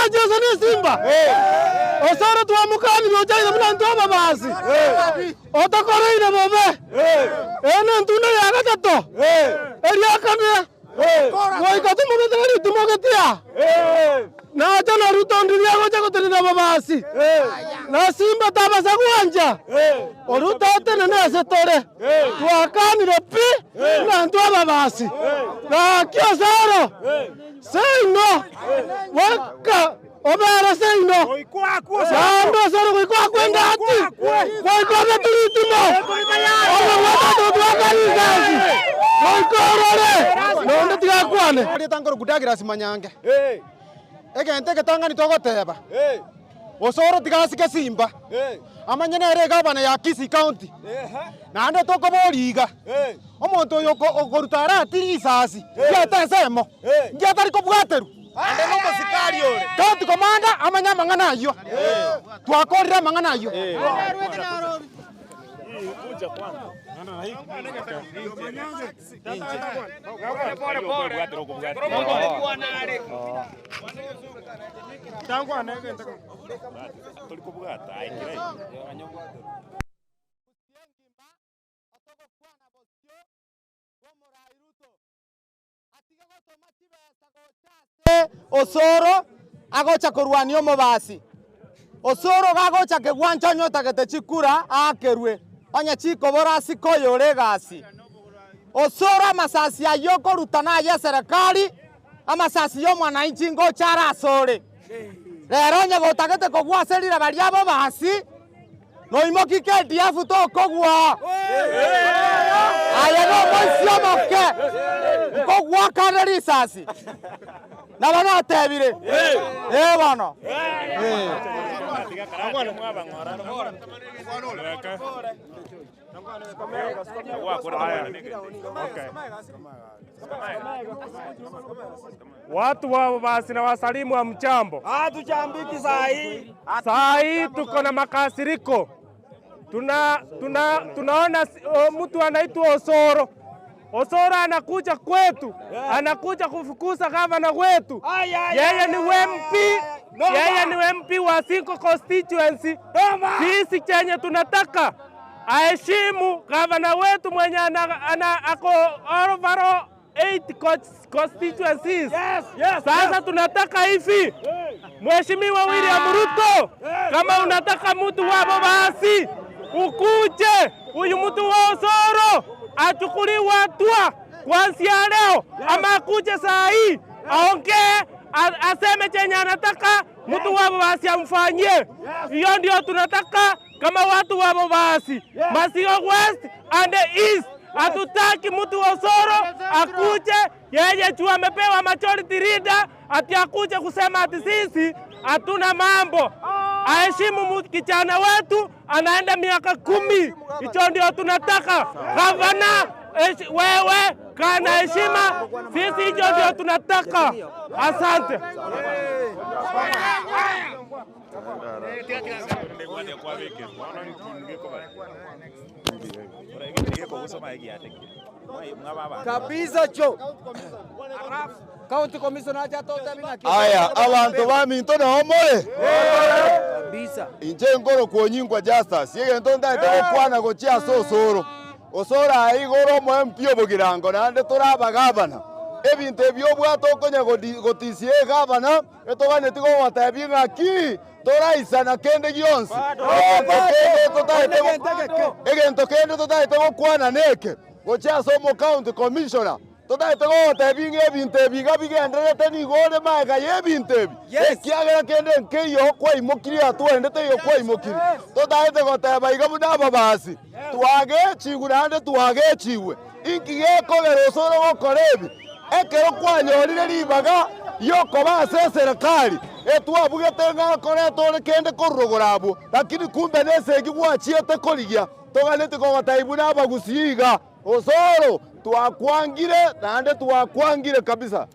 Jesu nesimba. Osoro twamokanire ochaire buna intwe ababasi. Otokoreire bobe. Eye nentunda ya gatato. Eria kane, goika tomobetere ritimo getia. Nacha na Ruto ndiria agocha gotenena ababasi. Na simba tabasa gwancha. Oruto atenene ase tore. Twakanire pi buna intwe ababasi. Gaki Osoro, seino, goika obere seino. Naende Osoro goika akwe engaki, goika obetwe ritimo, obe gwatatu twaka risasi, goika orore, nonde tiga akwane. Erieta nkorokwa Douglas Manyange. Egento egetang'ani togoteba, Osoro tiga asike Simba, amanye nere egavana ya Kisii County. Naende tokoboria iga, omonto oyo okoruta arati risasi riaete ensemo, inki atari kobwaterwa? County commander amanye amang'ana ayio, twakorire amang'ana ayio. Osoro agocha korwania omobasi. Osoro gagocha kegwancha onye otagete chikura aakerwe, onye chikobora asike oyore egasi. Osoro amasasi ayio okoruta naye eserekari, amasasi y'omwananchi ngocha are asore. Rero onye gotagete kogwa ase riraba ri'ababasi, Noimoki KDF tokogwa. Aye nomoisia omoke, nkogwakane risasi. Nabo natebire. Ee bono. Ee. Watu wa basi na wasalimu hamjambo. Hatujambiki saa hii. Saa hii tuko na makasiriko. Tuna, tuna, tunaona o, mtu anaitwa Osoro. Osoro anakuja kwetu, anakuja kufukuza gavana wetu. Yeye ni MP, yeye ni MP wa Singo constituency. Sisi chenye tunataka aheshimu gavana wetu mwenye ana, ana, ako overall 8 constituencies. Yes, yes, Sasa yes. tunataka hivi Mheshimiwa William Ruto, kama unataka mtu wa Bobasi ukuje, huyu mtu wa Osoro achukuliwe hatua kuanzia leo, ama akuje saa hii aongee, aseme chenye anataka mtu wa Bobasi amfanyie. Hiyo ndio tunataka kama watu wa Bobasi, Masio West and East. Hatutaki mtu wa Osoro akuje yeye juu amepewa majority leader ati akuje kusema ati sisi hatuna mambo. Aheshimu kijana wetu, anaenda miaka 10. Hicho ndio tunataka. Gavana, wewe kana heshima, sisi hicho ndio tunataka. Asante. Kabisa cho. County Commissioner acha totebi naki. Aya, abanto baminto nao more? Kabisa. Inche nkorokwa Onyingwa Justus, egento ntaete gokwana gochia ase osoro. Osoro aye igoro omo MP obogirango naende tore abagavana. Ebinto ebi obwate okonya gotisia egavana, etoganeti gogotebia ng'a ki toraisana kende gionsi. Egento kende totaete gokwana neke, gochia ase omo county commissioner, totaete gogotebia ng'a ebinto ebi iga bigendererete nigo ore magega y'ebinto ebi, ekiagera kende nkeiyo kwaimokirie hatua ende teiyo kwaimokirie. Totaete goteba iga buna ababasi, twagechigwe naende twagechigwe. Inki gekogera osore gokora ebi? Ekero kwanyorire ribaga ri'okoba ase eserekari, etwabugete ng'a nkoreta ore kende korwa rogoro abwo, lakini kumbe nesegi gwachiete korigia. Toganeti kogotebia buna abagusii iga, Osoro, twakwangire naende twakwangire kabisa.